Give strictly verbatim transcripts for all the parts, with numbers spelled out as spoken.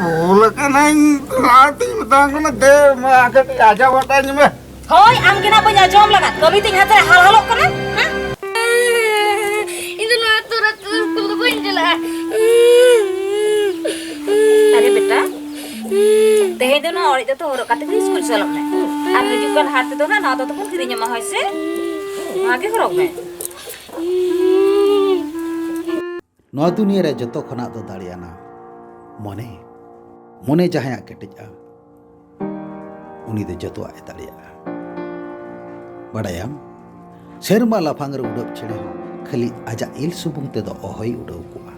ᱵᱷᱩᱞ ᱠᱟᱱᱟᱧ, ᱞᱟᱦᱟᱛᱤᱧ ᱢᱮᱛᱟᱢ ᱠᱟᱱᱟ, ᱫᱮ, ᱢᱟ ᱠᱟᱹᱴᱤᱡ ᱟᱸᱡᱚᱢ ᱜᱚᱫ ᱟᱹᱧ ᱢᱮ᱾ ᱦᱳᱭ, ᱟᱢ ᱜᱮ ᱱᱟᱜ ᱵᱟᱹᱧ ᱟᱸᱡᱚᱢ ᱞᱟᱜᱟᱫ, ᱠᱟᱹᱢᱤ ᱛᱤᱧ ᱦᱟᱛᱮ ᱨᱮ ᱦᱟᱞᱦᱟᱞᱚᱜ ᱠᱟᱱᱟ, ᱦᱮᱸ? ᱤᱧ ᱫᱚ ᱱᱚᱣᱟ ᱟᱹᱛᱩ ᱨᱮ ᱥᱠᱩᱞ ᱫᱚ ᱵᱟᱹᱧ ᱪᱟᱞᱟᱜᱼᱟ᱾ ᱟᱨᱮ ᱵᱮᱴᱟ, ᱛᱮᱦᱮᱧ ᱫᱚ ᱱᱚᱣᱟ ᱚᱲᱮᱡ ᱫᱚᱛᱚ ᱦᱚᱨᱚᱜ ᱠᱟᱛᱮ ᱜᱮ ᱥᱠᱩᱞ ᱪᱟᱞᱟᱜ ᱢᱮ᱾ ᱟᱨ ᱦᱤᱡᱩᱜ ᱠᱟᱱ ᱦᱟᱴ ᱛᱮᱫᱚ ᱱᱟᱜ ᱱᱚᱣᱟ ᱫᱚᱛᱚ ᱵᱚᱱ ᱠᱤᱨᱤᱧ ᱟᱢᱟ, ᱦᱳᱭ ᱥᱮ? ᱱᱚᱣᱟ ᱜᱮ ᱦᱚᱨᱚᱜ ᱢᱮ᱾ ᱱᱚᱣᱟ ᱫᱩᱱᱤᱭᱟᱹ ᱨᱮ ᱡᱚᱛᱚ ᱠᱷᱚᱱᱟᱜ ᱫᱚ ᱫᱟᱲᱮᱭᱟᱱᱟ ᱢᱚᱱᱮ᱾ ᱢᱚᱱᱮ ᱡᱟᱦᱟᱸᱭᱟᱜ ᱠᱮᱴᱮᱡᱼᱟ, ᱩᱱᱤ ᱫᱚ ᱡᱚᱛᱚᱣᱟᱜ ᱮ ᱫᱟᱲᱮᱭᱟᱜᱼᱟ᱾ ᱵᱟᱲᱟᱭᱟᱢ, ᱥᱮᱨᱢᱟ ᱞᱟᱯᱷᱟᱝ ᱨᱮ ᱩᱰᱟᱹᱵ ᱪᱮᱬᱮ ᱦᱚᱸ ᱠᱷᱟᱹᱞᱤ ᱟᱡᱟᱜ ᱤᱞ ᱥᱩᱢᱩᱝ ᱛᱮᱫᱚ ᱚᱦᱚᱭ ᱩᱰᱟᱹᱣ ᱠᱚᱜᱼᱟ᱾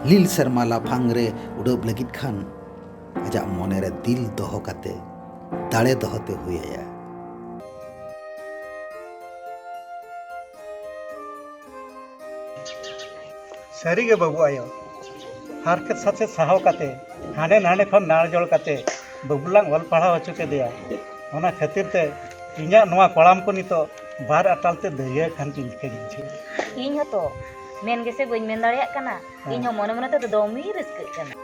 ᱞᱤᱞ ᱥᱮᱨᱢᱟ ᱞᱟᱯᱷᱟᱝ ᱨᱮ ᱩᱰᱟᱹᱵ ᱞᱟᱹᱜᱤᱫ ᱠᱷᱟᱱ, ᱟᱡᱟᱜ ᱢᱚᱱᱮ ᱨᱮ ᱫᱤᱞ ᱫᱚᱦᱚ ᱠᱟᱛᱮ, ᱫᱟᱲᱮ ᱫᱚᱦᱚ ᱛᱮ ᱦᱩᱭ ᱟᱭᱟ᱾ ᱥᱟᱹᱨᱤᱜᱮ ᱵᱟᱹᱵᱩ ᱟᱭᱳ, ᱦᱟᱨᱠᱮᱛ ᱥᱟᱥᱮᱛ ᱥᱟᱦᱟᱣ ᱠᱟᱛᱮ, ᱦᱟᱸᱰᱮ ᱱᱟᱸᱰᱮ ᱠᱷᱚᱱ ᱱᱟᱲ ᱡᱚᱲ ᱠᱟᱛᱮ ᱵᱟᱹᱵᱩ ᱞᱟᱝ ᱚᱞ ᱯᱟᱲᱦᱟᱣ ᱦᱚᱪᱚ ᱠᱮᱫᱮᱭᱟ᱾ ᱚᱱᱟ ᱠᱷᱟᱹᱛᱤᱨ ᱛᱮ ᱤᱧᱟᱹᱜ ᱱᱚᱣᱟ ᱠᱚᱲᱟᱢ ᱠᱚ ᱱᱤᱛᱚᱜ ᱵᱟᱨ ᱟᱴᱟᱞ ᱛᱮ ᱫᱟᱹᱨᱭᱟᱹ ᱠᱟᱱ ᱛᱤᱧ ᱞᱮᱠᱟᱧ ᱵᱩᱡᱷᱟᱹᱣᱮᱫᱼᱟ᱾ ᱤᱧ ᱦᱚᱸᱛᱚ ᱢᱮᱱ ᱜᱮᱥᱮ ᱵᱟᱹᱧ ᱢᱮᱱ ᱫᱟᱲᱮᱭᱟᱜ ᱠᱟᱱᱟ᱾ ᱦᱮᱸ᱾ ᱤᱧ ᱦᱚᱸ ᱢᱚᱱᱮ ᱢᱚᱱᱮ ᱛᱮᱫᱚ ᱫᱚᱢᱮᱧ ᱨᱟᱹᱥᱠᱟᱹᱜ ᱠᱟᱱᱟ᱾